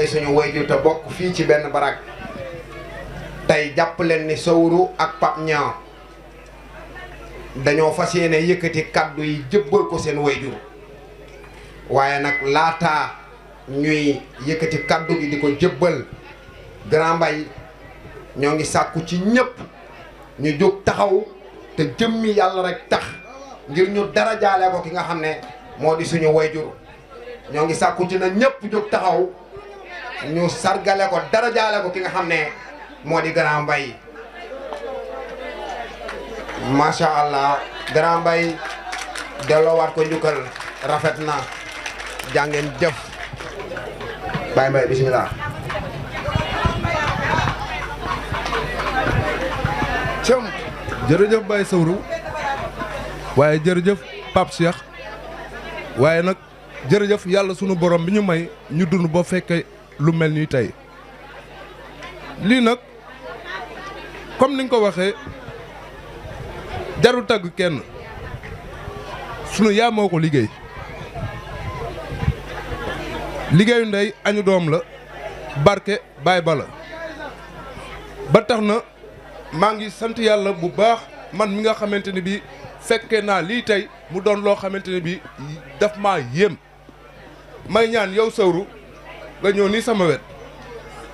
mooy suñu wayjur te bokk fii ci benn barak tey jàpp leen ni Sowru ak Pape Niang dañoo fas yéene yëkkati kaddu yi jëbbal ko seen wayjur waaye nag laataa ñuy yëkkati kaddu gi di ko jëbbal Grand Mbaye ñoo ngi sàkku ci ñëpp ñu jóg taxaw te jëmmi yàlla rek tax ngir ñu dara jaale ko ki nga xam ne moo di suñu wayjur ñoo ngi sàkku ci na ñëpp jóg taxaw ñu sargale ko dara jaale ko ki nga xam ne moo di Grand Mbaye macha allah Grand Mbaye delloowaat ko njukkal rafet na jàngeen jëf Baye Mbaye bismillah jërëjëf Baye Sowru waaye jërëjëf Pape Cheikh waaye nag jërëjëf yàlla sunu borom bi ñu may ñu dund ba fekke lu mel nii tey lii nag comme ni nga ko waxee jarul tagg kenn sunu yaa moo ko liggéey liggéeyu ndey añu doom la barke baay ba la ba tax na maa ngi sant yàlla bu baax man mi nga xamante ne bii fekke naa lii tey mu doon loo xamante ne bii daf maa yéem may ñaan yow Sowru nga ñëw nii sama wet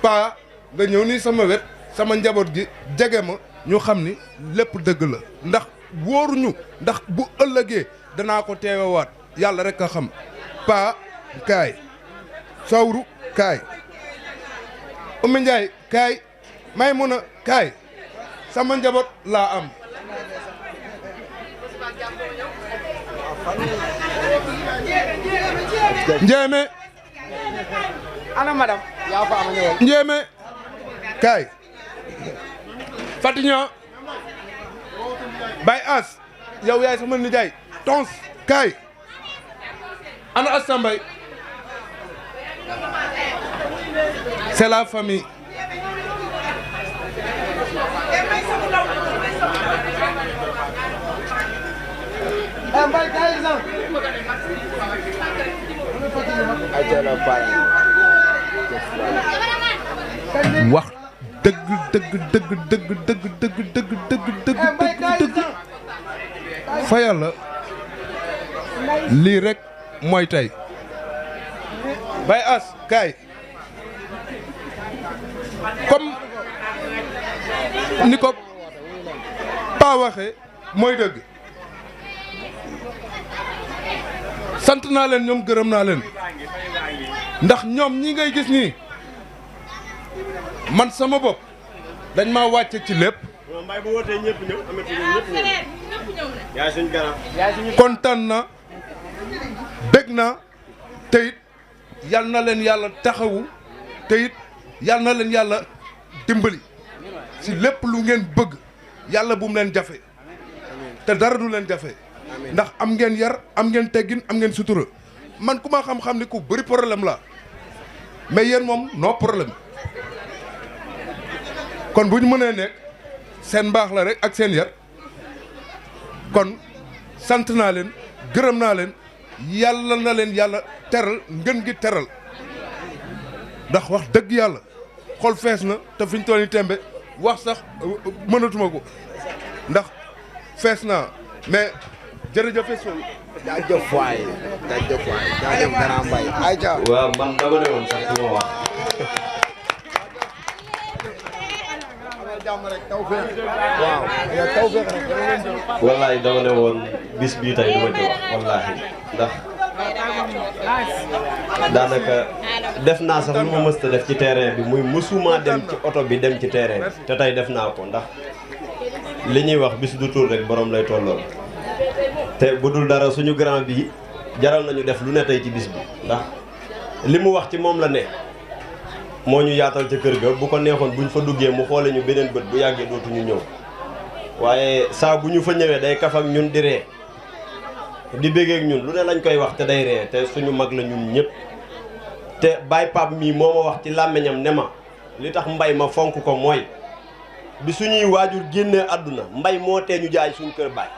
paa nga ñëw nii sama wet sama njaboot gi jege ma ñu xam ni lépp dëgg la ndax wóoruñu ndax bu ëllëgee danaa ko teewewaat yàlla rek a xam paa kaay Sowru kaay Oumy Ndiaye kaay may mun a kaay sama njaboot laa am Njéeme ana madame yaa fa ama ñëwal Njéeme kaay Fatignan Baye As yow yaay sama nijaay Tons kaay ana Assa Mbaye c'est la famille wax dëgg dëgg dëgg dëgg dëgg dëgg dëgg dëgg dëgg fa yàlla lii rek mooy tey Baye As kaay comme ni ko Paa waxee mooy dëgg sant naa leen ñoom gërëm naa leen ndax ñoom ñi ngay gis nii man sama bopp dañ maa wàcce ci lépp kontaan na bég na te it yal na leen yàlla taxawu te it yal na leen yàlla dimbali si lépp lu ngeen bëgg yàlla bu mu leen jafe te dara du leen jafe ndax am ngeen yar am ngeen teggin am ngeen sutura man ku ma xam-xam ni ku bëri problème la mais yéen moom no problème kon bu ñu mënee nekk seen mbaax la rek ak seen yar kon sant naa leen gërëm naa leen yàlla na leen yàlla teral ngeen gi teral ndax wax dëgg yàlla xol fees na te fi ñu toll nii tembe wax sax mënatuma ko ndax fees naa mais jërëjëf Sow. jaajëf waay jaajëf waay jaajëf Grand Mbaye ayca. waaw man dama ne woon sax du ma wax. waaw tawfeex rek. wallaay dama ne woon bis bii tey du ma ci wax wallaahi ndax daanaka def naa sax lu ma mësta def ci terrain bi muy mësuma dem ci oto bi dem ci terrain bi te tey def naa ko ndax li ñuy wax bis du tur rek borom lay tolloon. te bu dul dara suñu grand bi jaral nañu def lu ne tey ci bis bi ndax li mu wax ci moom la ne moo ñu yaatal ca kër ga bu ko neexoon buñ fa duggee mu xoole ñu beneen bët bu yàggee dootuñu ñëw waaye saa bu ñu fa ñëwee day kaf ak ñun di ree di béggee ak ñun lu ne lañ koy wax te day ree te suñu mag la ñun ñëpp te Baye Pape mii moo ma wax ci làmmiñam ne ma li tax mbay ma fonk ko mooy bi suñuy waajur génnee àdduna mbay moo tee ñu jaay suñu kër baay